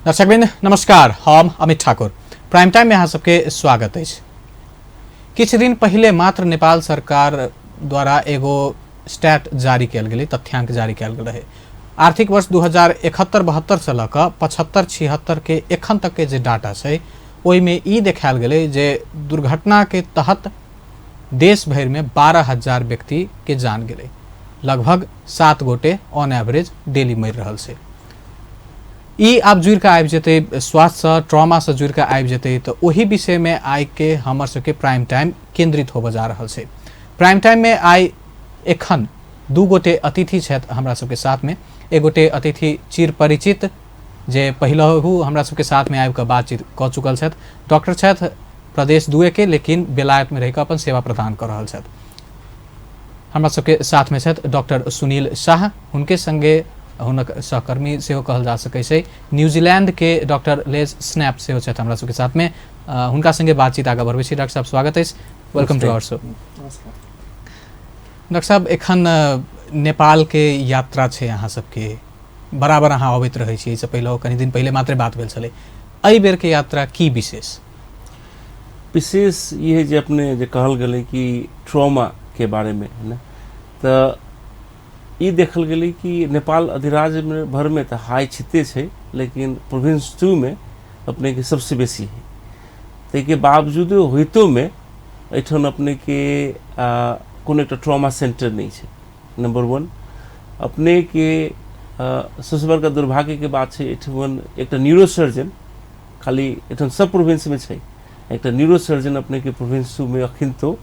दर्शकवृंद नमस्कार, हम Amit Thakur. Prime time में अहाँ सबके स्वागत अछि। किछु दिन पहिले मात्र नेपाल सरकार द्वारा एगो स्टैट जारी कयल गेलै, तथ्यांक जारी कयल गेल रहै। आर्थिक वर्ष 2071-72 से लऽ कऽ 75-76 के एखन तक के जे डाटा छै ओहिमे ई देखायल गेलै जे दुर्घटनाके तहत देश भरिमे 12,000 व्यक्तिके जान गेलै। लगभग 7 गोटे ऑन एवरेज डेली मरि रहल छै। ई आब जुड़ि कऽ आबि जेतै स्वास्थ्यसँ, ट्रॉमासँ जुड़ि कऽ आबि जेतै, तऽ ओहि विषयमे आइके हमर सबके प्राइम टाइम केन्द्रित होबऽ जा रहल छै। प्राइम टाइममे आइ एखन 2 गोटे अतिथि छथि हमरा सबके साथमे। एक गोटे अतिथि चिर परिचित, जे पहिलहु हमरा सबके साथमे आबि कऽ बातचीत कऽ चुकल छथि, डॉक्टर छथि प्रदेश 2 के, लेकिन बेलायतमे रहि कऽ अपन सेवा प्रदान कऽ रहल छथि। हमरा सबके साथमे छथि डॉक्टर सुनील शाह, हुनके संगे हुनक सहकर्मी सेहो कहल जा सकै छै न्यूजीलैंड के डॉक्टर लेज स्नैप सेहो छथि हमरा सबके साथमे। हुनका संगे बातचीत आगाँ बढ़बै छी। डॉक्टर साहब स्वागत अछि, welcome to our show. नमस्कार। डॉक्टर साहब, एखन नेपाल के यात्रा छै अहाँ सबके, बराबर अहाँ अबैत रहै छी, एहिसँ पहिले कनि दिन पहिले मात्रे बात भेल छलै। एहि बेर के यात्रा की विशेष? विशेष ई है जे अपने जे कहल गेलै कि ट्रॉमा के बारे में है ना, तऽ ई देखल गेलै कि नेपाल अधिराज्य में भर में तऽ हाई छिते छै, लेकिन प्रोविंस 2 में अपने के सबसे बेसी है। ताहिके बावजूदो होइतो में एहिठाम अपने के कोनो एकटा ट्रॉमा सेंटर नहि छै। नंबर 1 अपने के सबसे बड़का दुर्भाग्य के बात छै एहिठाम एकटा न्यूरोसर्जन खाली एहिठाम सब प्रोविंस में छै, एकटा न्यूरोसर्जन अपने के प्रोविंस 2 में अखन तो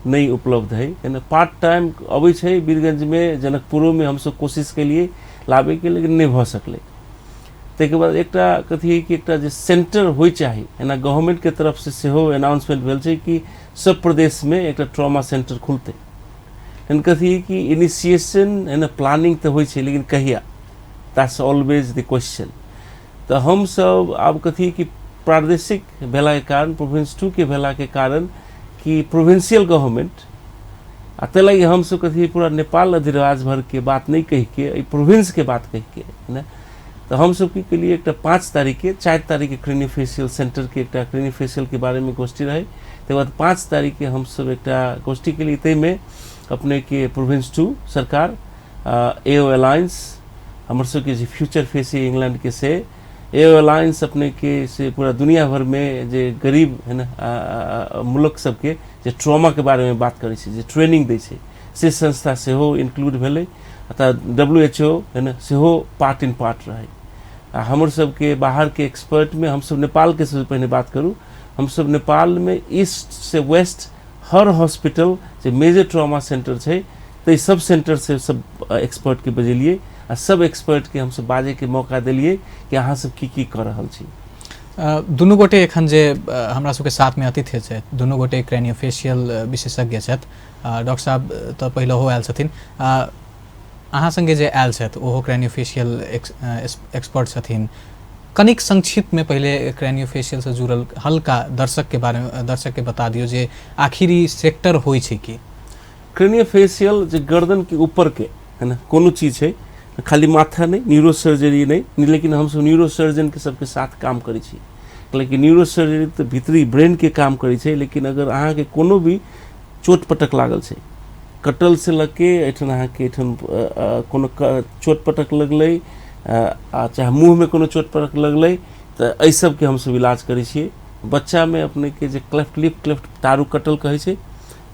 नहीं उपलब्ध है। यानी पार्ट टाइम अबै छै वीरगंज में, जनकपुरो में हमसब कोशिश केलिए लाबे के, लेकिन नहीं भऽ सकलै। ताहिके बाद एकटा कथी है कि एकटा जे सेंटर होइ चाही, एना गवर्नमेंट के तरफ से सेहो अनाउंसमेंट भेल छै कि सब प्रदेश में एकटा ट्रॉमा सेंटर खुलतै। लेकिन कथी है कि इनिशिएशन है ना, प्लानिंग तऽ होइ छै, लेकिन कहिया, that's always the question. तऽ हमसब आब कथी कि प्रादेशिक भेलाके कारण, प्रोविंस 2 के भेलाके कारण कि प्रोविंशियल गवर्नमेंट, आ ताहि लागि हमसब कथी पूरा नेपाल अधिराज भरके बात नहि कहिके एहि प्रोविंसके बात कहिके है ना, तऽ हमसब की केलिए एकटा 5 तारीख के 4 तारीख के क्रेनियोफेशियल सेंटर के एकटा क्रेनियोफेशियल के बारे में गोष्ठी रहे। तकर बाद 5 तारीख के हमसब एकटा गोष्ठी केलिए, ताहिमे अपने के प्रोविंस 2 सरकार, एओ अलायंस, हमर सबके जे फ्यूचर फेस है इंग्लैंड के, से एओ अलायंस अपने के से पूरा दुनिया भर में जे गरीब है ना मुल्क सबके जे ट्रॉमा के बारे में बात करै छै, जे ट्रेनिंग दै छै, से संस्था सेहो इंक्लूड भेलै। अतः WHO है ना सेहो पार्ट इन पार्ट रहै। आ हमर सबके बाहर के एक्सपर्ट में हमसब नेपाल के सबसे पहिने बात करू, हमसब नेपाल में ईस्ट से वेस्ट हर हॉस्पिटल जे मेजर ट्रॉमा सेंटर छै ताहि सब सेंटर से सब एक्सपर्ट के बजेलिए आ सब एक्सपर्ट के हमसब बाजे के मौका देलिए कि अहाँ सब की की कऽ रहल छी। दुनू गोटे एखन जे हमरा सबके साथमे अतिथि छथि, दुनू गोटे क्रेनियोफेशियल विशेषज्ञ छथि। डॉक्टर साहब तऽ पहिलहो आयल छथिन, अहाँ संगे जे आयल छथि ओहो क्रेनियोफेशियल एक्सपर्ट छथिन। कनिक संक्षिप्त में पहिले क्रेनियोफेशियल से जुड़ल हल्का दर्शक के बारे में, दर्शक के बता दियौ जे आखिर ई सेक्टर होइ छै की। क्रेनियोफेशियल जे गर्दन के ऊपर के है ना कोनो चीज है, खाली माथा नहीं, न्यूरोसर्जरी नहीं, लेकिन हमसब न्यूरोसर्जन के सबके साथ काम करै छी। लेकिन न्यूरोसर्जरी तऽ भीतरी ब्रेन के काम करै छै, लेकिन अगर अहाँके कोनो भी चोट पटक लागल छै, कटल से लऽ के एहिठाम अहाँके एहिठाम कोनो चोट पटक लगलै, आ चाहे मुँहमे कोनो चोट पटक लगलै, तऽ एहि सबके हमसब इलाज करै छियै। बच्चामे अपनेके जे क्लेफ्ट लिप क्लेफ्ट तारू कटल कहै छै,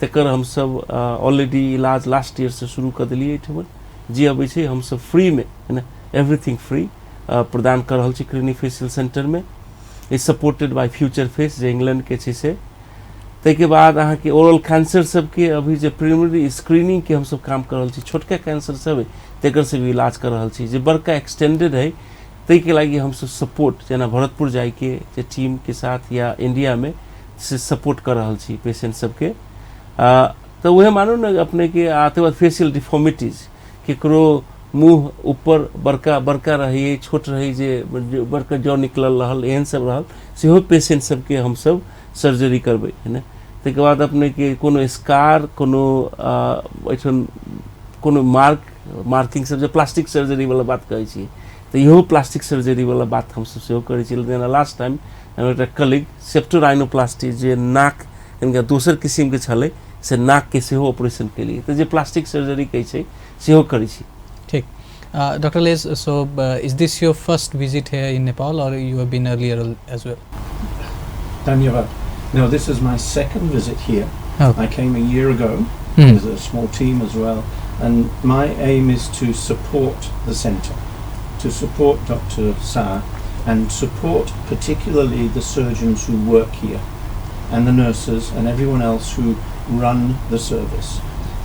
तकर हमसब ऑलरेडी इलाज लास्ट ईयर से शुरू कऽ देलियै। एहिठाम जे अबै छै हमसब फ्रीमे है ना, एवरीथिंग फ्री प्रदान कऽ रहल छी क्लिनिक फेशियल सेंटरमे, ई सपोर्टेड बाय फ्यूचर फेस जे इंग्लैंड के छै से। ताहिके बाद अहाँके ओरल कैंसर सबके अभी जे प्रिलिमिनरी स्क्रीनिंग के हमसब काम कऽ रहल छी, छोटका कैंसर सब है तकर सब इलाज कऽ रहल छी, जे बड़का एक्सटेंडेड है ताहिके लागि हमसब सपोर्ट जेना भरतपुर जाइके जे टीम के साथ या इंडिया में से सपोर्ट कऽ रहल छी पेशेंट सबके। तऽ उएह मानू ने अपने के। आ ताहिके बाद फेशियल डिफॉर्मिटीज, केकरो मुँह ऊपर बड़का बड़का रहै, छोट रहै, जे बड़का जौ निकलल रहल, एहन सब रहल, सेहो पेशेंट सबके हमसब सर्जरी करबै है ना। ताहिके बाद अपनेके कोनो स्कार, कोनो एहिठाम कोनो मार्किंग सब जे प्लास्टिक सर्जरी वाला बात कहै छियै, तऽ इहो प्लास्टिक सर्जरी वाला बात हमसब सेहो करै छी। जेना लास्ट टाइम हमर एकटा कलीग सेप्टोराइनोप्लास्टी, जे नाक कनिका दोसर किसिमके छलै, से नाकके सेहो ऑपरेशन केलियै। तऽ जे प्लास्टिक सर्जरी कहै छै सेहो करै छी। ठीक। Dr. Les, so is this your first visit here in Nepal or you have been earlier as well? धन्यवाद. No, this is my second visit here. Okay. I came a year ago with a small team as well, and my aim is to support the centre, to support Dr. Sah, and support particularly the surgeons who work here, and the nurses and everyone else who run the service.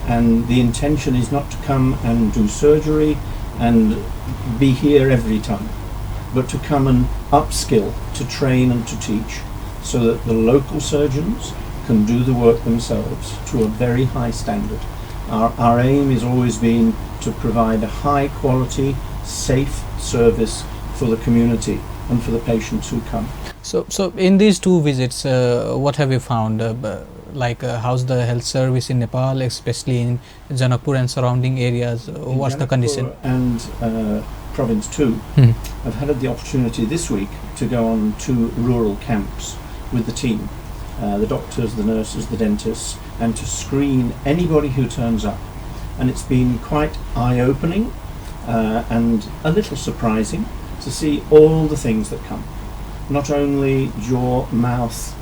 And the intention is not to come and do surgery and be here every time, but to come and upskill, to train and to teach, so that the local surgeons can do the work themselves to a very high standard. Our aim has always been to provide a high quality, safe service for the community and for the patients who come. So in these two visits, what have you found? Like, how's the health service in Nepal, especially in Janakpur and surrounding areas? In What's the condition? Janakpur and Province 2, I've had the opportunity this week to go on two rural camps with the team, the doctors, the nurses, the dentists, and to screen anybody who turns up. And it's been quite eye-opening and a little surprising to see all the things that come. Not only jaw, mouth,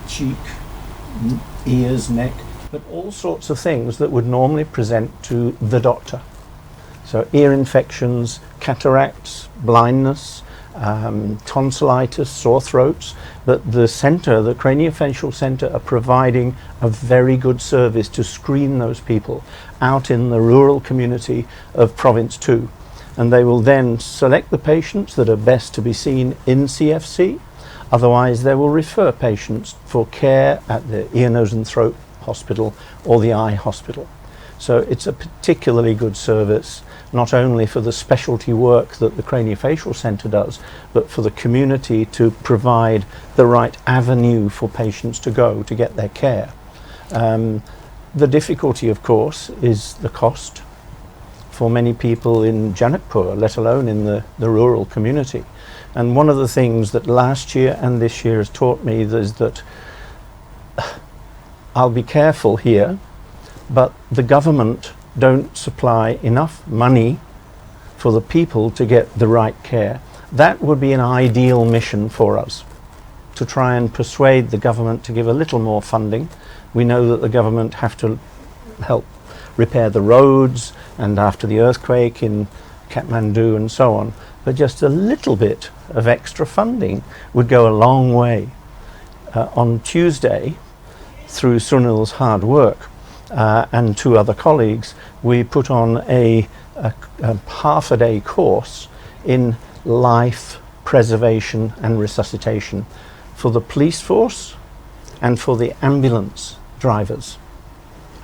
cheek, ears, neck, but all sorts of things that would normally present to the doctor. So ear infections, cataracts, blindness, tonsillitis, sore throats. But the centre, the craniofacial centre, are providing a very good service to screen those people out in the rural community of Province 2. And they will then select the patients that are best to be seen in CFC. Otherwise, they will refer patients for care at the ear, nose and throat hospital or the eye hospital. So it's a particularly good service, not only for the specialty work that the craniofacial centre does, but for the community to provide the right avenue for patients to go to get their care. The difficulty, of course, is the cost for many people in Janakpur, let alone in the rural community. And one of the things that last year and this year has taught me is that I'll be careful here, but the government don't supply enough money for the people to get the right care. That would be an ideal mission for us, to try and persuade the government to give a little more funding. We know that the government have to help repair the roads and after the earthquake in Kathmandu and so on, but just a little bit of extra funding would go a long way. On Tuesday, through Sunil's hard work and two other colleagues, we put on a half a day course in life preservation and resuscitation for the police force and for the ambulance drivers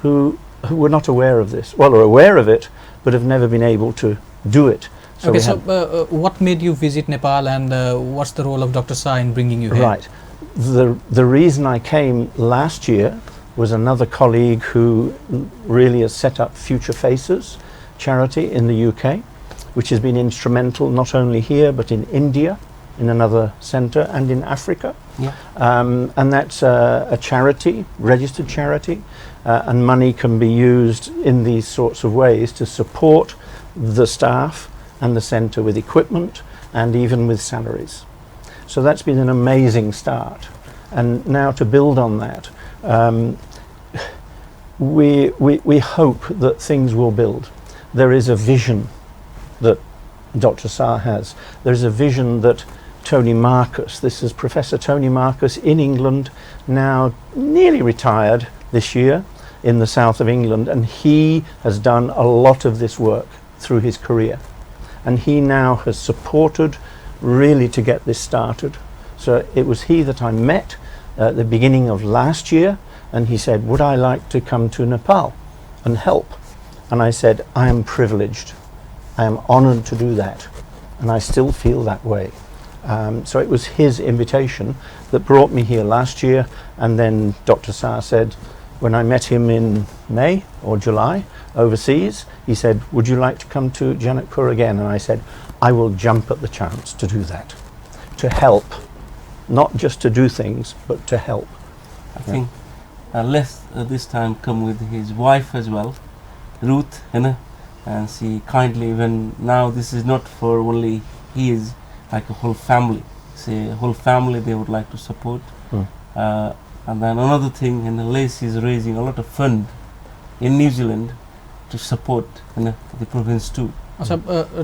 who were not aware of this. Well, are aware of it, but have never been able to do it. So Okay, we so what made you visit Nepal and what's the role of Dr. Shah in bringing you here? Right. The reason I came last year was another colleague who really has set up Future Faces charity in the UK, which has been instrumental not only here but in India, in another centre, and in Africa. And that's a charity, registered charity, and money can be used in these sorts of ways to support the staff and the centre with equipment and even with salaries. So that's been an amazing start. And now to build on that, we hope that things will build. There is a vision that Dr. Sah has. There's a vision that Tony Marcus, this is Professor Tony Marcus in England, now nearly retired this year in the south of England, and he has done a lot of this work through his career. And he now has supported really to get this started. So it was he that I met at the beginning of last year, and he said, would I like to come to Nepal and help? And I said, I am privileged. I am honored to do that. And I still feel that way. So it was his invitation that brought me here last year. And then Dr. Sah said, when I met him in May or July overseas, he said, would you like to come to Janakpur again? And I said, I will jump at the chance to do that, to help, not just to do things, but to help. I think Les this time come with his wife as well, Ruth, you know, and she kindly, even now this is not for only he is like a whole family. Say whole family they would like to support. Mm. And then another thing, and Les is raising a lot of fund in New Zealand to support, you know, the province too. अच्छा,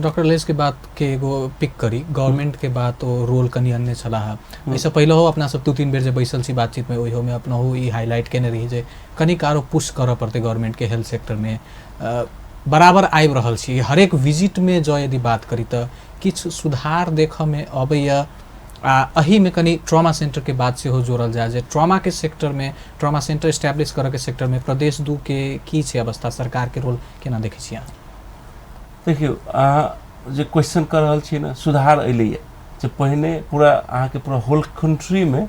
doctor लेस के बात के एगो pick करी, government के बात ओ role कनि अन्य छलाह। एहिसँ पहिलहो अपना सब 2-3 बेर जे बैसल छी बातचीत में, ओहियो में अपनहु ई हाईलाइट केने रही जे कनिक आरो पुश करऽ पड़तै गवर्नमेंट के हेल्थ सेक्टर में। बराबर आबि रहल छी हरेक विजिट में, जँ यदि बात करी तऽ किछु सुधार देखऽ में अबैया। आ एहिमे कनि ट्रॉमा सेंटर के बात सेहो जोड़ल जाय जे ट्रॉमा के सेक्टर में, ट्रॉमा सेंटर एस्टैब्लिश करऽ के सेक्टर में प्रदेश 2 के की छै अवस्था, सरकार के रोल केना देखै छी अहाँ? देखियौ, अहाँ जे क्वेश्चन कर रहल छी ने, सुधार अयलैए जे पहिने पूरा अहाँके पूरा होल कंट्रीमे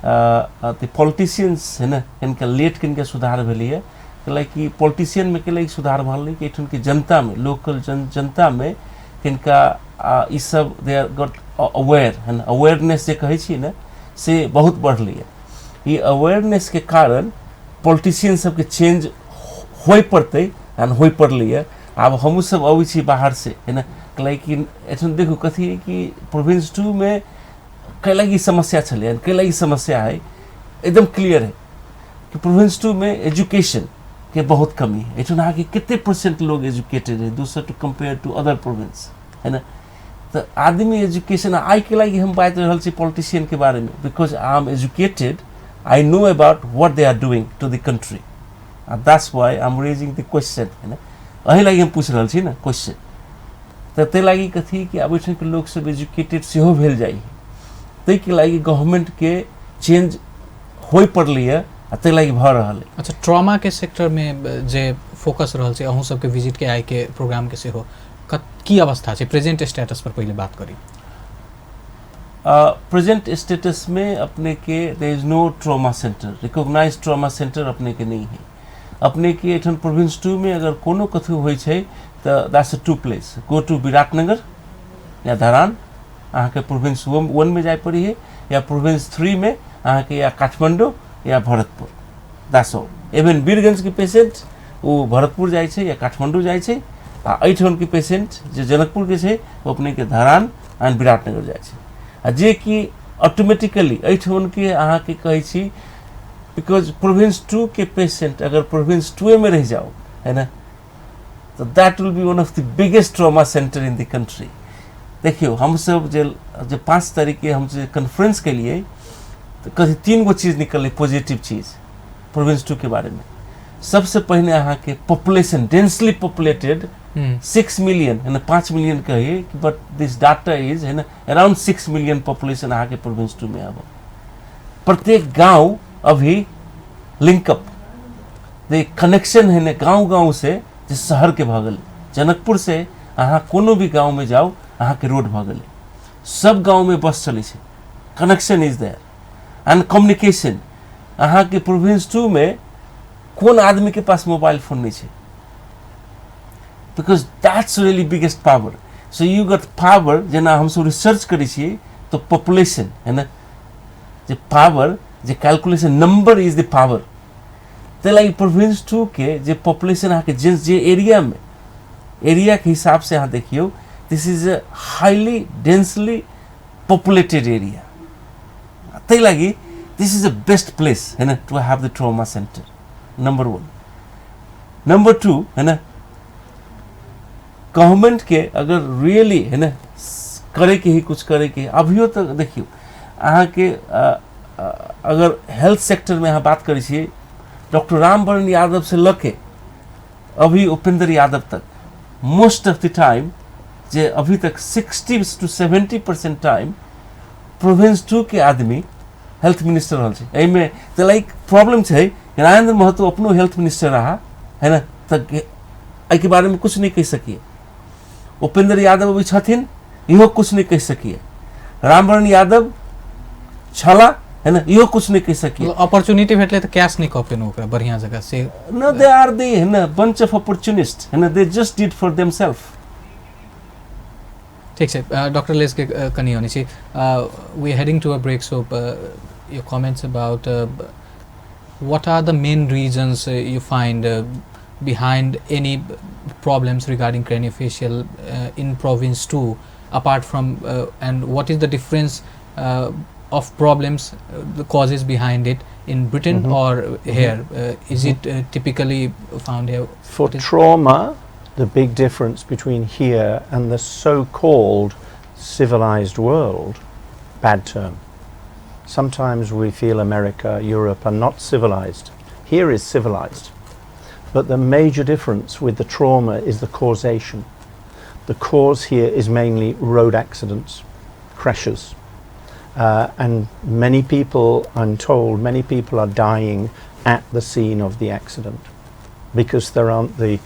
पॉलिटिशियंस है ने, इनका लेट कनिका सुधार भेलैए। कैलाकि पॉलिटिशियनमे कैलाकि सुधार भऽ कि एहिठामके जनतामे, लोकल जनतामे किनका ई सब they are got aware है ने, अवेयरनेस जे कहै छी ने से बहुत बढ़लैए। ई अवेयरनेसके कारण पॉलिटिशियन सबके चेंज होइ पड़तै एंड होइ पड़लैए। आब हमहूँ सब अबै छी बाहर से है ने, कैलाकि एहिठाम देखू कथी है कि प्रोविंस 2 में कैलाकि समस्या छलै, कैलाकि समस्या है एकदम क्लियर है कि प्रोविंस 2 में एजुकेशन के बहुत कमी है। एहिठाम अहाँके कते परसेंट लोग एजुकेटेड है दोसर to compare to other province है ना। तऽ आदमी एजुकेशन आइ के लागि हम बाजि रहल छी पॉलिटिशियन के बारे में, because I am educated, I know about what they are doing to the country, that's why I am raising the question है ना। एहि लागि हम पूछि रहल छी ने क्वेश्चन। तऽ ताहि लागि कथी कि आब एहिठामके लोकसब एजुकेटेड सेहो भेल जाइ है, ताहिके लागि गवर्नमेंटके चेंज होइ पड़लैए आ ताहि लागि भऽ रहल है। अच्छा, ट्रॉमा के सेक्टर में जे फोकस रहल छै अहूँ सबके विजिट के आइ के प्रोग्राम के सेहो की अवस्था छै प्रेजेंट स्टेटस पर पहिले बात करी। प्रेजेंट स्टेटस में अपने के there is no trauma centre, recognise trauma centre अपने के नहीं है। अपने के एठन प्रोविंस 2 में अगर कोनो कथू होइ छै तऽ that's a 2 place, go to Biratnagar या धरान, अहाँके प्रोविंस 1 में जाय पड़ी है, या प्रोविंस 3 में अहाँके या काठमांडू या Bharatpur, that's all. Even Birgunj के पेशेंट ओ भरतपुर जाइ छै या काठमांडू जाइ छै, आ एहिठामके पेशेंट जे जनकपुरके छै ओ अपनेके धरान एंड विराटनगर जाइ छै। आ जे कि ऑटोमेटिकली एहिठामके अहाँके कहै छी because province 2 के पेशेंट अगर प्रोविंस 2 में रहि जाओ है ना, तऽ that will be one of the biggest trauma centre in the country. देखियौ, हमसब जे जे 5 तारीखके हम जे कॉन्फ्रेंस केलियै तऽ कथी 3 गो चीज निकललै पॉजिटिव चीज प्रोविंस 2 के बारेमे। सबसे पहिने अहाँके पॉपुलेशन डेंसली पॉपुलेटेड 6 मिलियन है ना, 5 मिलियन कहिए, बट this data is है ना अराउंड 6 मिलियन पॉपुलेशन अहाँके प्रोविंस 2 में आब। प्रत्येक गांव अभी लिंकअप दे कनेक्शन है ना गांव गांव से जे शहर के भऽ गेलै। जनकपुर से अहाँ कोनो भी गांव में जाउ अहाँके रोड भऽ गेलै, सब गांव में बस चलै छै, connection is there and communication. अहाँके प्रोविंस 2 में कोन आदमी के पास मोबाइल फोन नहीं छै, because that's really biggest power. So you got power, जेना हमसब रिसर्च करै छियै तऽ पॉपुलेशन है ना, जे पावर जे calculation number is the power. ताहि लागि प्रोविंस 2 के जे पॉपुलेशन अहाँके जे जे एरियामे एरियाके हिसाबसँ अहाँ देखियौ, this is a highly densely populated area. ताहि लागि this is the best place है ना to have the trauma centre, number 1। Number 2 है ना, गवर्नमेंट के अगर रियली है ना करे के ही कुछ करे के अभियो तक देखियौ अहाँके अगर हेल्थ सेक्टर में अहाँ बात करै छियै, डॉक्टर रामवरण यादव से लऽ के अभी उपेंद्र यादव तक मोस्ट ऑफ the time जे अभी तक 60 टू 70% टाइम प्रोविंस 2 के आदमी हेल्थ मिनिस्टर रहल छै। एहिमे तऽ लाइक प्रॉब्लम छै, राजेंद्र महतो अपनो हेल्थ मिनिस्टर रहा है ना, तऽ एहिके बारेमे कुछ नहीं कहि सकिए। उपेंद्र यादव अभी छथिन, इहो कुछ नहीं कहि सकिए। रामवरण यादव छला है ना, इहो कुछ नहीं कहि सकिए। अपॉर्चुनिटी भेटलै तऽ कैश नहीं कऽ पेलहुँ ओकरा बढ़िया जगह से न, they are the है ना बंच ऑफ अपॉर्चुनिस्ट है ना, they just did for themself. ठीक छै। डॉक्टर लेसके कनि आनै छी। We heading to a break, so your comments about what are the main reasons you find behind any problems regarding craniofacial in province 2, apart from and what is the difference of problems, the causes behind it in Britain or here? Is it typically found here? For trauma, the big difference between here and the so-called civilized world, bad term. Sometimes we feel America, Europe are not civilized. Here is civilized. But the major difference with the trauma is the causation. The cause here is mainly road accidents, crashes. And many people, I'm told, many people are dying at the scene of the accident because there aren't the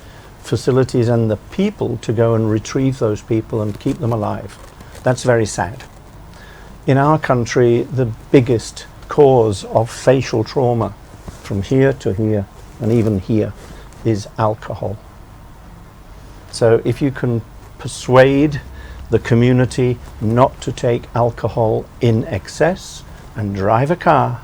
facilities and the people to go and retrieve those people and keep them alive. That's very sad. In our country, the biggest cause of facial trauma from here to here and even here is alcohol. So if you can persuade the community not to take alcohol in excess and drive a car,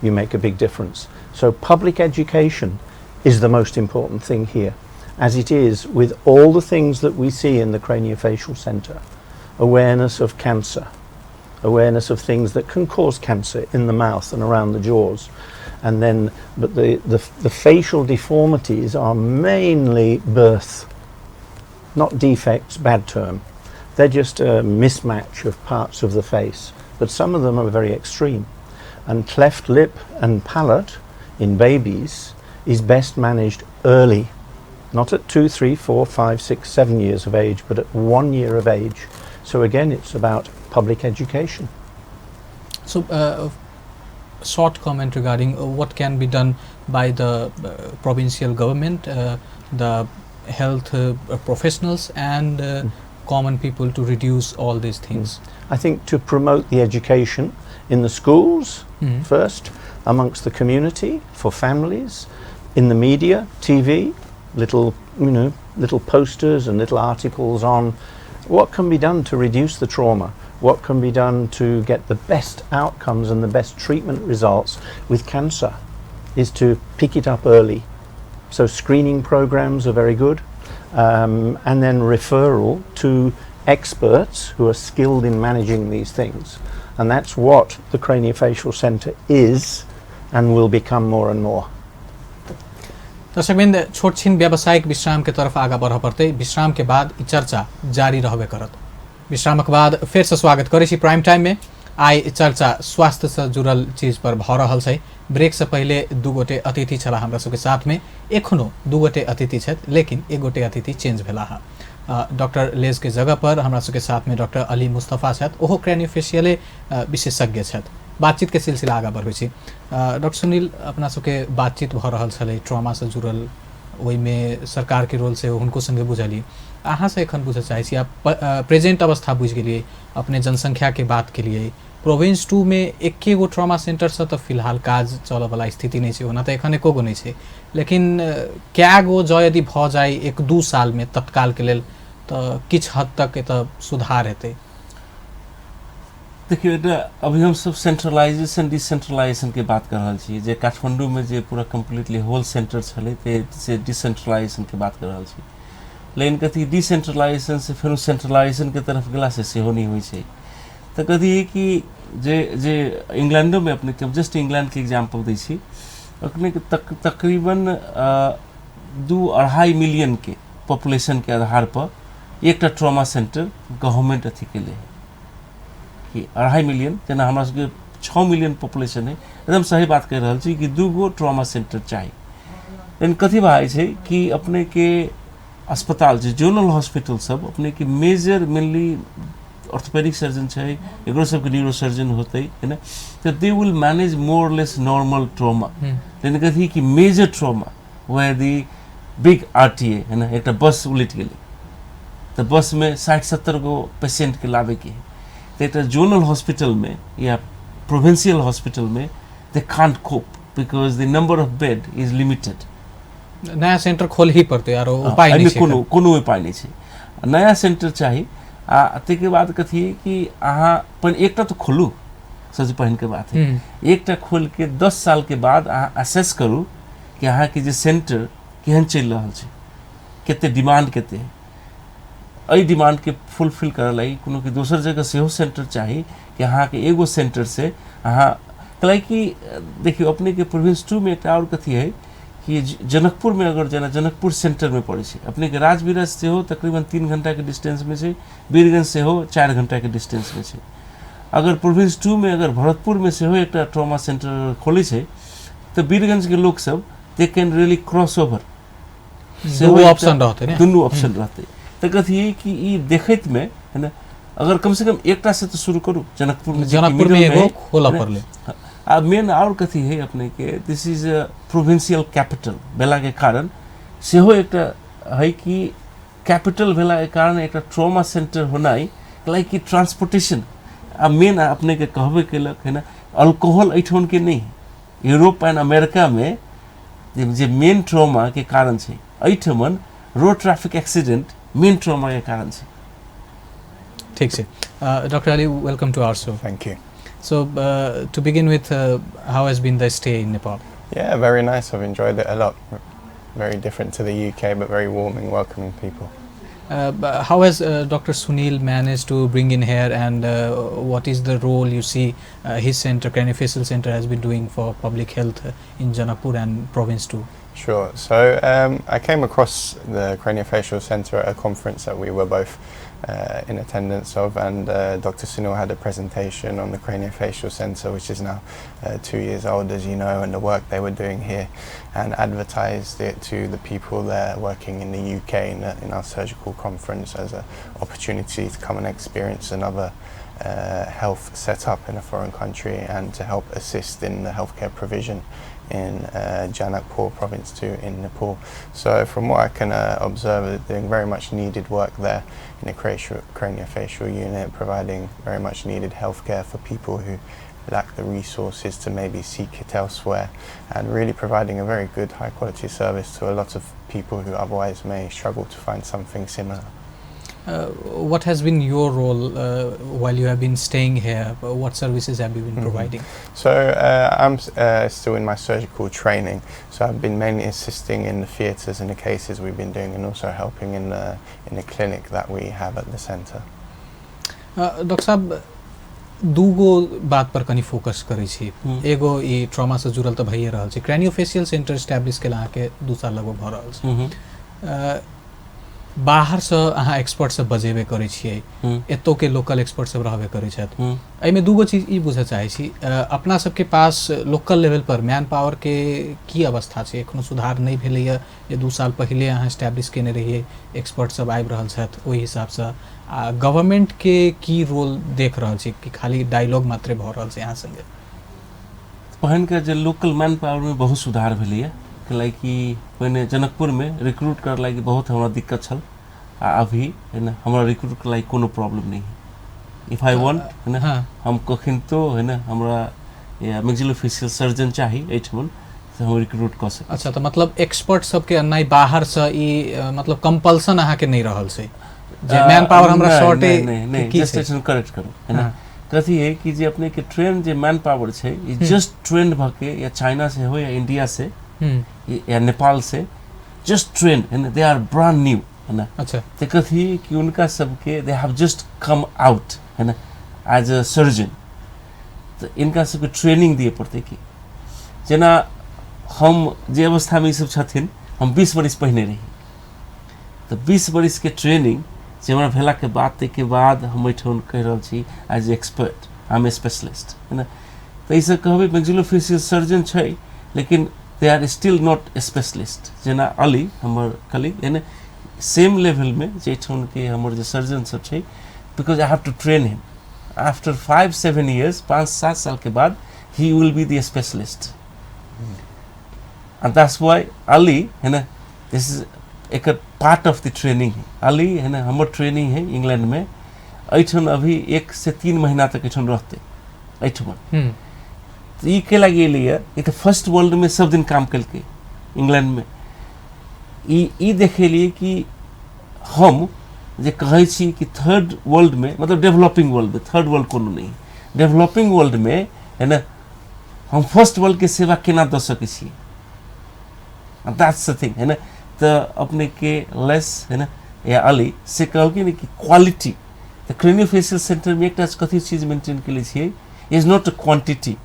you make a big difference. So public education is the most important thing here, as it is with all the things that we see in the Craniofacial Centre. Awareness of cancer, awareness of things that can cause cancer in the mouth and around the jaws. And then, but the facial deformities are mainly birth, not defects, bad term. They're just a mismatch of parts of the face, but some of them are very extreme. And cleft lip and palate in babies is best managed early, not at 2, 3, 4, 5, 6, 7 years of age, but at 1 year of age. So again, it's about public education. So, short comment regarding what can be done by the provincial government, the health professionals and common people to reduce all these things. I think to promote the education in the schools first, amongst the community, for families, in the media, TV, little posters and little articles on what can be done to reduce the trauma, what can be done to get the best outcomes and the best treatment results with cancer is to pick it up early. So screening programs are very good, and then referral to experts who are skilled in managing these things. And that's what the Craniofacial Centre is and will become more and more. दर्शकवृन्द, छोट छिन व्यावसायिक विश्राम के तरफ आगा बढ़ पड़तै। विश्राम के बाद ई चर्चा जारी रहबे करत। विश्रामक बाद फेर से स्वागत करै छी प्राइम टाइम में। आइ चर्चा स्वास्थ्य से जुड़ल चीज पर भऽ रहल छै। ब्रेक से पहिले दू गोटे अतिथि छलाह हमरा सबके साथ में, एखनो दू गोटे अतिथि छथि, लेकिन एक गोटे अतिथि चेंज भेलाह। डॉक्टर लेज के जगह पर हमरा सबके साथ में डॉक्टर अली मुस्तफा छथि, ओहो क्रैनियोफेशियले विशेषज्ञ छथि। बातचीत के सिलसिला आगाँ बढ़बै छी। डॉक्टर सुनील, अपना सबके बातचीत भऽ रहल छलै ट्रॉमा से जुड़ल, ओहिमे सरकारके रोल से हुनको संगे बुझलियै। अहाँ से एखन बुझऽ चाहै छी, प्रेजेंट अवस्था बुझि गेलियै, अपने जनसंख्याके बात केलियै, प्रोविंस 2 में एके गो ट्रॉमा सेंटरसँ तऽ फिलहाल काज चलऽवला स्थिति नहि छै, ओना तऽ एखन एको गो नहि छै, लेकिन कए गो जँ यदि भऽ जाय 1-2 सालमे तत्कालके लेल तऽ किछु हद तक एतऽ सुधार हेतै। देखियौ, एकटा अभी हमसब सेंट्रलाइजेशन डिसेंट्रलाइजेशन के बात कर रहल छी। जे काठमांडू में जे पूरा कम्प्लीटली होल सेंटर छलै ते से डिसेंट्रलाइजेशन के बात कर रहल छी, लेकिन कथी डिसेंट्रलाइजेशन से फेर सेंट्रलाइजेशन के तरफ गेला से सेहो नहि होइ छै। तऽ कथी कि जे जे इंग्लैंडो में अपने के जस्ट इंग्लैंड के एग्जाम्पल दै छी, अपने के तकरीबन 2-2.5 मिलियन के पॉपुलेशन के आधार पर एकटा ट्रॉमा सेंटर गवर्नमेंट अथी के लिए कि 2.5 मिलियन, जेना हमरा सबके 6 मिलियन पॉपुलेशन है, एकदम सही बात कहि रहल छी कि 2 गो ट्रॉमा सेंटर चाही। लेकिन कथी भए छै कि अपने के अस्पताल जे जोनल हॉस्पिटल सब अपने के मेजर मेनली ऑर्थोपेडिक सर्जन छै, एकरो सबके न्यूरो सर्जन होतै है ना, तऽ they will manage more less normal trauma. लेकिन कथी कि major trauma where the big RTA है ना, एकटा बस उलटि गेलै तऽ बसमे 60-70 गो पेशेंटके लाबैके है, तऽ एकटा जोनल हॉस्पिटलमे या प्रोविंशियल हॉस्पिटलमे they can't cope because the number of bed is limited. नया सेंटर खोल ही पड़तै, आरो उपाय नहि छै, कोनो कोनो उपाय नहि छै, नया सेंटर चाही। आ ताहिके बाद कथी कि अहाँ पहिने एकटा तऽ खोलू, सबसँ पहिनके बात है एकटा खोलिके 10 सालके बाद अहाँ असेस करू कि अहाँके जे सेंटर केहन चलि रहल छै, कते डिमांड कते है, एहि डिमांडके फुलफिल करऽ लागि कोनो कि दोसर जगह सेहो सेंटर चाही कि अहाँके एगो सेंटर से अहाँ कैलाकि कि देखियौ अपनेके प्रोविंस 2 में एकटा आओर कथी है कि जनकपुरमे अगर जेना जनकपुर सेंटरमे पड़ै छै, अपनेके राजविराज सेहो तकरीबन 3 घंटाके डिस्टेंसमे छै, वीरगंज सेहो 4 घंटाके डिस्टेंसमे छै। अगर प्रोविंस 2 में अगर भरतपुरमे सेहो एकटा ट्रॉमा सेंटर खोलै छै तऽ वीरगंजके लोकसब they can really cross over, दुनू ऑप्शन रहतै ने, दुनू ऑप्शन रहतै। तऽ कथी कि ई देखैतमे है ने अगर कम से कम एकटा से तऽ शुरू करू जनकपुरमे, जनकपुरमे एगो खोलऽ पड़लै। आ मेन आओर कथी है अपनेके this is a provincial capital भेलाके कारण सेहो एकटा है कि कैपिटल भेलाके कारण एकटा ट्रॉमा सेंटर होनाइ लाइक कि ट्रांसपोर्टेशन। आ मेन अपनेके कहबे केलक है ना अल्कोहल एहिठामके नहि है, यूरोप एंड अमेरिकामे जे मेन ट्रॉमाके कारण छै, एहिठमन रोड ट्रैफिक एक्सीडेंट मेन ट्रॉमाके कारण छै। ठीक छै। Doctor Ali, welcome to our show. Thank you. So to begin with, how has been the stay in Nepal? Yeah, very nice. I've enjoyed it a lot. Very different to the UK, but very warm and welcoming people. How has Dr. Sunil managed to bring in here, and what is the role you see his center, Craniofacial Center, has been doing for public health in Janakpur and Province 2? Sure. So I came across the Craniofacial Center at a conference that we were both in attendance of, and Dr. Sunil had a presentation on the Craniofacial Center, which is now 2 years old, as you know, and the work they were doing here, and advertised it to the people there working in the UK in our surgical conference as an opportunity to come and experience another health setup in a foreign country and to help assist in the healthcare provision in Janakpur Province 2 in Nepal. So from what I can observe, they're doing very much needed work there in the craniofacial unit, providing very much needed healthcare for people who lack the resources to maybe seek it elsewhere, and really providing a very good high quality service to a lot of people who otherwise may struggle to find something similar. What has been your role while you have been staying here? What services have you been providing? So I'm still in my surgical training, so I've been mainly assisting in the theatres and the cases we've been doing, and also helping in the clinic that we have at the centre. Doctor साहब, दूगो बात पर कनी focus करै छी। एगो ई trauma से जुड़ल तऽ भइए रहल छै, क्रैनियोफेशियल सेंटर एस्टैब्लिश केला अहाँके 2 साल लगभग भऽ रहल छै। बाहरसँ अहाँ एक्सपर्ट सब बजेबे करै छियै, एतौके लोकल एक्सपर्ट सब रहबे करै छथि। एहिमे दूगो चीज ई बुझऽ चाहै छी, अपना सबके पास लोकल लेवल पर मैन पावर के की अवस्था छै? एखनो सुधार नहि भेलैए जे 2 साल पहिले अहाँ एस्टैब्लिश केने रहियै, एक्सपर्ट सब आबि रहल छथि ओहि हिसाबसँ। आ गवर्नमेंट के की रोल देख रहल छी कि खाली डायलॉग मात्रे भऽ रहल छै अहाँ संगे? पहिनके जे लोकल मैन पावरमे बहुत सुधार भेलैए, कैलाकि पहिने जनकपुरमे रिक्रूट कर लागि बहुत हमरा दिक्कत छल, आ अभी है ना हमरा रिक्रूट कर लागि कोनो प्रॉब्लम नहीं है। If I want है ना, हम कखिनतो है ना हमरा या मैक्सिलोफेशियल सर्जन चाही एहिठमन तऽ हम रिक्रूट कऽ सकै। अच्छा, तऽ मतलब एक्सपर्ट सबके अन्नाइ बाहरसँ ई मतलब कंपल्सन अहाँके नहि रहल छै जे मैन पावर हमरा शॉर्ट है? नहीं, जस्ट एहिठमन करेक्ट करू है ना। कथी है कि जे अपने के ट्रेन जे मैन पावर छै ई जस्ट ट्रेंड भऽ के या चाइना से हो या इंडिया से या नेपाल से जस्ट ट्रेन है ना, they are brand new है ना। अच्छा, तो कथी कि उनका सबके they have just come out है ना एज अ सर्जन, तो इनका सबके ट्रेनिंग दिए पड़तै। कि जेना हम जे अवस्थामे ई सब छथिन, हम 20 बरिस पहिने रही, तऽ 20 बरिसके ट्रेनिंग जे हमरा भेलाके बाद ताहिके बाद हम एहिठाम कहि रहल छी as expert, I am specialist है ना। तऽ ईसब कहबै मैक्सिलोफेशियल सर्जन छै, लेकिन they are still not specialist. जेना अली हमर कलीग है ना, सेम लेवलमे जे एहिठामके हमर जे सर्जन सब छै, because I have to train him after 5-7 years, 5-7 सालके बाद he will be the specialist. And that's why Ali है ना, this is एक पार्ट ऑफ the training है। अली है ना हमर ट्रेनिंग है इंग्लैंड में, एहिठाम अभी 1 से 3 महीना तक एहिठाम रहतै एहिठाम। तऽ ई के लागि एलैए, ई तऽ फर्स्ट वर्ल्डमे सब दिन काम केलकै इंग्लैंडमे। ई देखेलिए कि हम जे कहै छी कि थर्ड वर्ल्डमे, मतलब डेवलपिंग वर्ल्डमे, थर्ड वर्ल्ड कोनो नहि, डेवलपिंग वर्ल्डमे है ने हम फर्स्ट वर्ल्डके सेवा केना दऽ सकै छियै, that's the thing है ने। तऽ अपनेके लेस है ने या अली से कहलखिन कि क्वालिटी, तऽ क्रेनियोफेशियल सेंटरमे एकटा कथी चीज मेंटेन केले छियै, is not a quantity,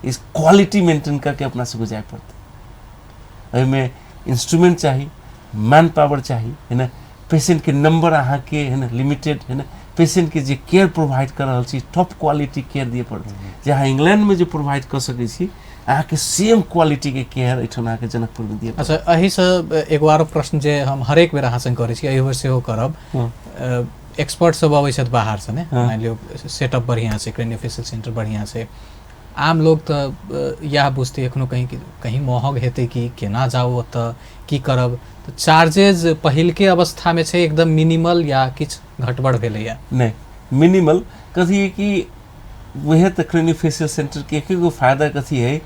is quality maintain करके अपना सबके जाय पड़तै। एहिमे इंस्ट्रूमेंट चाही, मैन पावर चाही है ने, पेशेंटके नंबर अहाँके है ने लिमिटेड है ने, पेशेंटके जे केयर प्रोवाइड कर रहल छी टॉप क्वालिटी केयर दिअ पड़तै। जे अहाँ इंग्लैंडमे जे प्रोवाइड कऽ सकै छी अहाँके सेम क्वालिटीके केयर एहिठाम अहाँके जनकपुरमे दिअ। अच्छा, एहिसँ एगो आरो प्रश्न जे हम हरेक बेर अहाँ संग करै छी, एहि बेर सेहो करब। एक्सपर्ट सब अबै छथि बाहरसँ ने, मानि लियौ सेटअप बढ़िआँ छै, क्रेनियोफेशियल सेंटर बढ़िआँ छै, आम लोग तऽ इएह बुझतै एखनो कहीं कहीं महग हेतै कि केना जाउ ओतऽ की करब, तऽ चार्जेज पहिलके अवस्थामे छै एकदम मिनिमल या किछु घटबड़ भेलैया? नहि, मिनिमल कथी है कि वएह तऽ क्रेनियोफेशियल सेंटरके एक एगो फायदा कथी है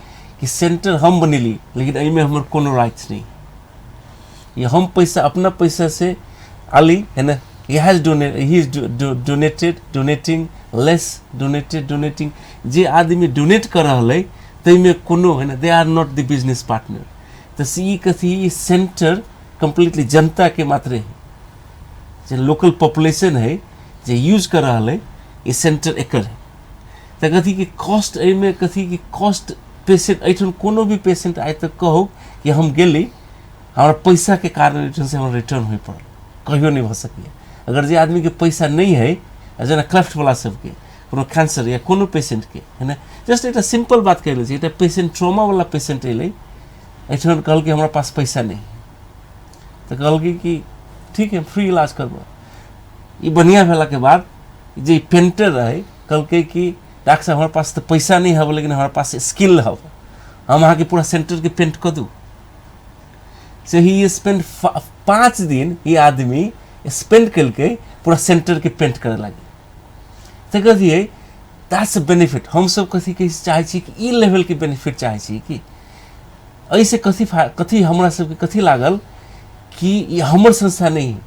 कि सेंटर हम बनेली लेकिन एहिमे हमर कोनो राइट्स नहीं, ये हम पैसा अपना पैसा से अली है ना, he has donate, he is donated, donating less, donated, donating, जे आदमी डोनेट कर रहल है ताहिमे कोनो है ना, they are not the business partner. तऽ से ई कथी ई सेंटर कम्प्लीटली जनता के मात्रे है, जे लोकल पॉपुलेशन है जे यूज कर रहल है ई सेंटर एकर है। तऽ कथी कि कॉस्ट एहिमे कथी कि कॉस्ट पेशेंट एहिठाम कोनो भी पेशेंट आइ तक कहू कि हम गेली हमरा पैसाके कारण एहिठाम से हमरा रिटर्न होइ पड़ल, कहियो नहि भऽ सकैए। अगर जे आदमीके पैसा नहि है, जेना क्लेफ्टवला सबके कोनो कैंसर या कोनो पेशेंटके है ने, जस्ट एकटा सिंपल बात कहि लै छी, एकटा पेशेंट ट्रोमावला पेशेंट अयलै एहिठाम, कहलकै हमरा पास पैसा नहि है, तऽ कहलकै कि ठीक है फ्री इलाज करबऽ। ई बढ़िआँ भेलाके बाद जे पेंटर रहै कहलकै कि डॉक्टर साहब हमरा पास तऽ पैसा नहि हब लेकिन हमरा पास स्किल हब, हम अहाँके पूरा सेंटरके पेंट कऽ दू। से ही स्पेंड 5 दिन ई आदमी स्पेंड केलकै पूरा सेंटरके पेंट करे लागी। तऽ कथी है that's benefit. हमसब कथी कहै चाहै छी कि ई लेवलके बेनिफिट चाहै छी कि एहिसँ कथी कथी हमरा सबके कथी लागल कि ई हमर संस्था नहि है,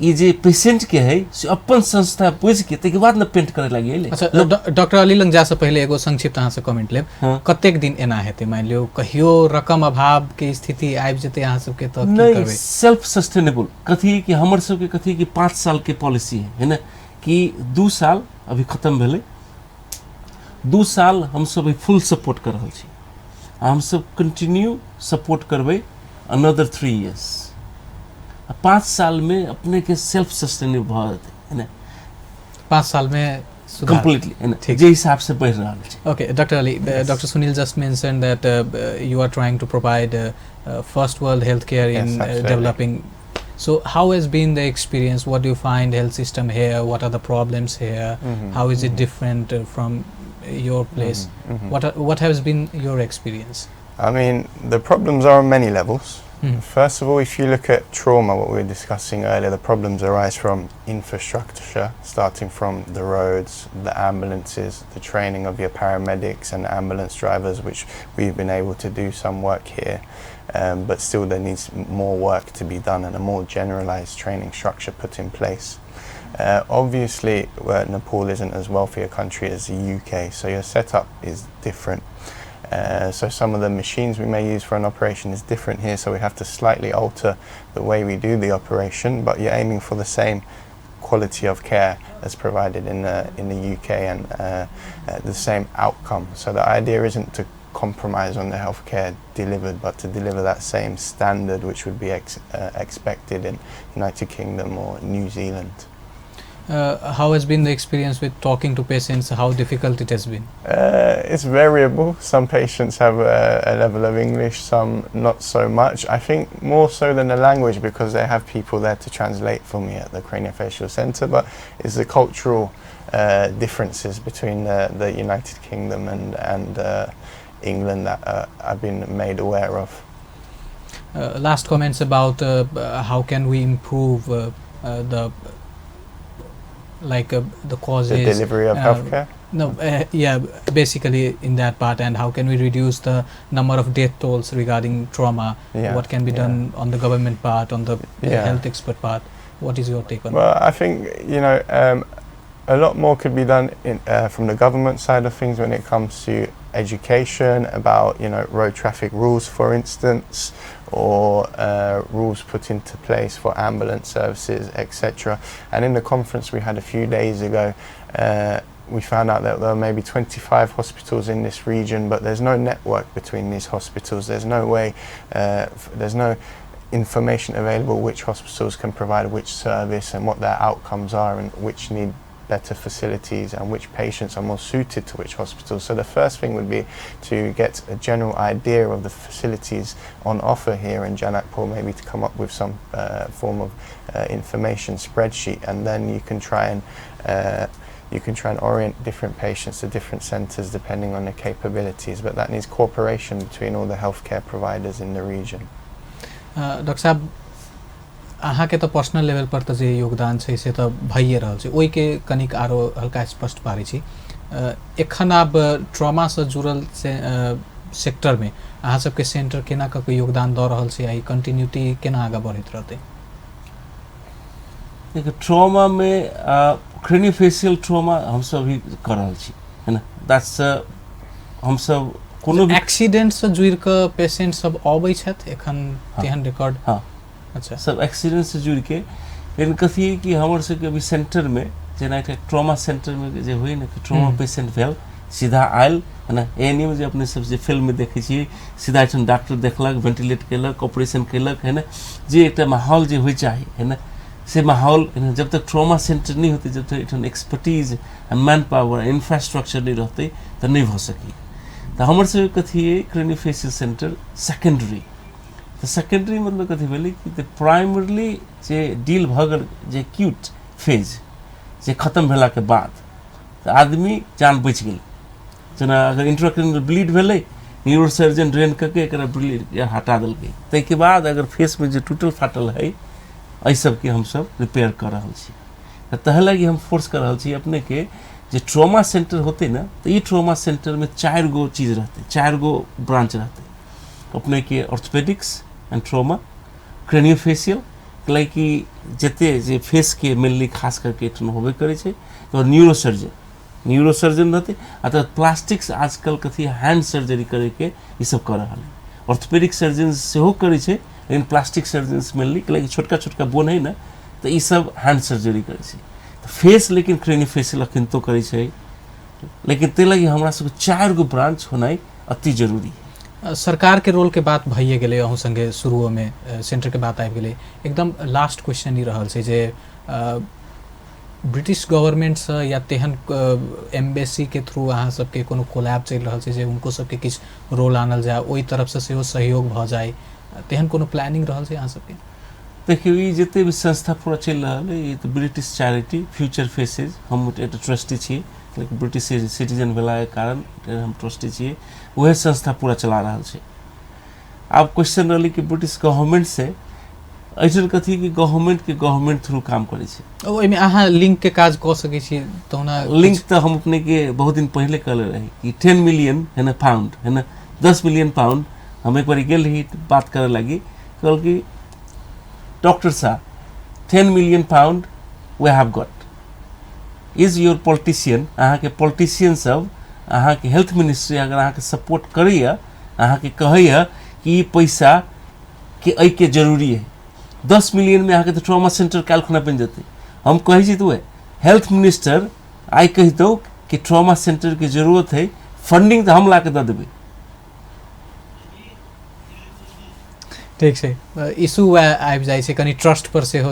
ई जे पेशेंट के है से अपन संस्था बुझि के ताहिके बाद ने पेंट करे लागी अयलै। अच्छा, डॉक्टर अली लग जासँ पहिले एगो संक्षिप्त अहाँसँ कमेंट लेब। हाँ। कतेक दिन एना हेतै? मानि लियौ कहियो रकम अभाव के स्थिति आबि जेतै अहाँ सबके तऽ की नहीं, करबै? सेल्फ सस्टेनेबल कथी कि हमर सबके कथी कि 5 साल के पॉलिसी है ने, कि 2 साल अभी खत्म भेलै, 2 साल हमसब अभी फुल सपोर्ट कर रहल छी, हमसब कंटिन्यू सपोर्ट करबै अनदर 3 इयर्स। 5 साल में अपने के सेल्फ सस्टेनेबल भऽ जेतै है ने, 5 साल में कम्प्लीटली है ने, ठीक। जे हिसाब से बढ़ि रहल छै। Okay, Dr. Ali, Dr. Sunil just mentioned that you are trying to provide first world healthcare in Yes, absolutely. developing. So how has been the experience? What do you find health system here? What are the problems here? How is it different from your place? What has been your experience? I mean, the problems are on many levels. First of all, if you look at trauma, what we were discussing earlier, the problems arise from infrastructure, starting from the roads, the ambulances, the training of your paramedics and ambulance drivers, which we've been able to do some work here, but still there needs more work to be done and a more generalized training structure put in place. Obviously, Nepal isn't as wealthy a country as the UK, so your setup is different. So some of the machines we may use for an operation is different here, so we have to slightly alter the way we do the operation, but you're aiming for the same quality of care as provided in the UK and the same outcome. So the idea isn't to compromise on the healthcare delivered, but to deliver that same standard which would be expected in United Kingdom or New Zealand. How has been the experience with talking to patients? How difficult it has been? It's variable. Some patients have a level of English, some not so much. I think more so than the language, because they have people there to translate for me at the Craniofacial Centre, but it's the cultural differences between the United Kingdom and England that I've been made aware of. Last comments about how can we improve the the causes, the delivery of healthcare? No, yeah, basically in that part, and how can we reduce the number of death tolls regarding trauma? Yeah, what can be done on the government part, on the health expert part? What is your take on? Well, I think, you know, a lot more could be done from the government side of things when it comes to education about, you know, road traffic rules, for instance, or rules put into place for ambulance services, etc. And in the conference we had a few days ago, we found out that there are maybe 25 hospitals in this region, but there's no network between these hospitals. There's no way, there's no information available which hospitals can provide which service and what their outcomes are and which need better facilities and which patients are more suited to which hospitals. So the first thing would be to get a general idea of the facilities on offer here in Janakpur, maybe to come up with some form of information spreadsheet, and then you can try and orient different patients to different centers depending on their capabilities, but that needs cooperation between all the healthcare providers in the region. Doctor साहब, अहाँके तऽ personal level पर तऽ जे योगदान छै से तऽ भइए रहल छै, ओहिके कनिक आरो हल्का स्पष्ट पारै छी। एखन आब ट्रॉमासँ जुड़ल से सेक्टरमे अहाँ सबके सेंटर केना कऽ के योगदान दऽ रहल छै आ ई कंटिन्यूटी केना आगाँ बढ़ैत रहतै? देखियौ, ट्रॉमामे क्रेनियोफेशियल ट्रॉमा हमसब अभी कऽ रहल छी, है ना? That's हमसब कोनो भी एक्सीडेंटसँ जुड़ि कऽ पेशेंट सब अबै छथि एखन? हाँ। तेहन रिकॉर्ड? हाँ। अच्छा। सब एक्सीडेंट से जुड़ि के, लेकिन कथी है कि हमर सबके अभी सेंटरमे जेना एकटा ट्रॉमा सेंटरमे जे होइ ने कि ट्रॉमा पेशेंट भेल, सीधा आयल, है ना? एहन जे अपने सब जे फिल्ममे देखै छियै, सीधा एहिठाम डॉक्टर देखलक, वेंटिलेट केलक, ऑपरेशन केलक, है ना? जे एकटा माहौल जे होइ चाही, है ना, से माहौल, है ना, जब तक ट्रॉमा सेंटर नहि होतै, जब तक एहिठाम एक्सपर्टीज आ मैन पावर इंफ्रास्ट्रक्चर नहि रहतै, तऽ नहि भऽ सकै। तऽ हमर सबके कथी अइ, क्रेनियोफेशियल सेंटर सेकेंडरी, तऽ सेकेंडरी मतलब कथी भेलै कि तऽ प्राइमरली जे डील भऽ गेल, जे एक्यूट फेज जे खतम भेलाके बाद तऽ आदमी जान बचि गेल। जेना अगर इंट्राक्रेनियल ब्लीड भेलै, न्यूरो सर्जन ड्रेन कऽ के एकरा ब्लीड हटा देलकै, ताहिके बाद अगर फेसमे जे टूटल फाटल हइ, एहि सबके हमसब रिपेयर कऽ रहल छी। तऽ तहै लागि हम फोर्स कऽ रहल छी अपनेके जे ट्रॉमा सेंटर होतै ने, तऽ ई ट्रॉमा सेंटरमे 4 गो चीज रहतै, 4 गो ब्रांच रहतै अपनेके: ऑर्थोपेडिक्स एंड ट्रॉमा, क्रेनियोफेशियल, कि जते जे फेसके मेनली खास करके एहिठाम होबे करै छै, तऽ न्यूरो सर्जन, न्यूरो सर्जन रहतै, आ तऽ प्लास्टिक्स आजकल कथी हैंड सर्जरी करैके ई सब कऽ रहल है। ऑर्थोपेडिक सर्जन सेहो करै छै, लेकिन प्लास्टिक सर्जन्स मेनली, कि छोटका छोटका बोन है ने, तऽ ई सब हैंड सर्जरी करै छै। तऽ फेस लेकिन क्रेनियोफेशियल अखनितो करै छै, लेकिन ताहि लागि हमरा सबके 4 गो ब्रांच होनाइ अति जरूरी है। सरकार के रोल के बात भइए गेलै, अहूँ संगे शुरुओमे सेंटर के बात आबि गेलै। एकदम लास्ट क्वेश्चन ई रहल छै जे ब्रिटिश गवर्नमेंटसँ या तेहन एम्बेसी के थ्रू अहाँ सबके कोनो कोलैब चलि रहल छै जे हुनको सबके किछु रोल आनल जाय, ओहि तरफसँ सेहो सहयोग भऽ जाय, तेहन कोनो प्लानिंग रहल छै अहाँ सबके? देखियौ, ई जते भी संस्था पूरा चलि रहल है, ई तऽ ब्रिटिश चैरिटी फ्यूचर फेसेज, हम एकटा ट्रस्टी छी, लेकिन ब्रिटिश सिटीजन भेलाके कारण हम ट्रस्टी छियै, वएह संस्था पूरा चला रहल छै। आब क्वेश्चन रहलै कि ब्रिटिश गवर्नमेंट से एहिठाम कथी कि गवर्नमेंट के गवर्नमेंट थ्रू काम करै छै। ओहिमे अहाँ लिंक के काज कऽ सकै छी तहुना? लिंक तऽ हम अपने के बहुत दिन पहले कहले रही कि 10 मिलियन है ना पाउंड, है ना, 10 मिलियन पाउंड। हम एक बार गेल रही बात करे लगी, कहल कि डॉक्टर साहब, 10 million pound we have got, is your politician, अहाँके पॉलिटिशियन सब, अहाँके हेल्थ मिनिस्ट्री अगर अहाँके सपोर्ट करैया, अहाँके कहैया कि ई पैसा के एहिके जरूरी है, 10 मिलियनमे अहाँके तऽ ट्रॉमा सेंटर काल्हि खुना बनि जेतै। हम कहै छी तऽ वएह हेल्थ मिनिस्टर आइ कहितौ कि ट्रॉमा सेंटरके जरूरत है, फंडिंग तऽ हम ला के दऽ देबै। ठीक छै, इशू वएह आबि जाइ छै, कनि ट्रस्ट पर सेहो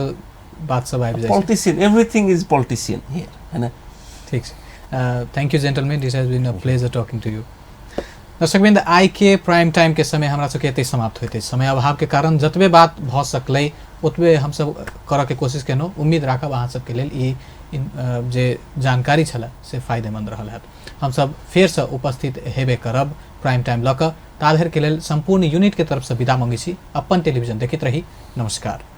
बात सब आबि जाइ छै। Politician, everything is politician here, है ना? ठीक छै, thank you gentlemen, this has been a pleasure talking to you. दर्शकवृंद, आइ के प्राइम टाइम के समय हमरा सबके एतै समाप्त होइत अछि। समय अभाव के कारण जतबे बात भऽ सकलै ओतबे हमसब करऽ के कोशिश केलहुँ। उम्मीद राखब अहाँ सबके लेल ई जे जानकारी छलै से फायदेमंद रहल हैत। हमसब फेरसँ उपस्थित हेबे करब प्राइम टाइम लऽ कऽ। ताधरि के लेल संपूर्ण यूनिट के तरफसँ विदा मांगै छी। अपन टेलीविजन देखैत रही। नमस्कार।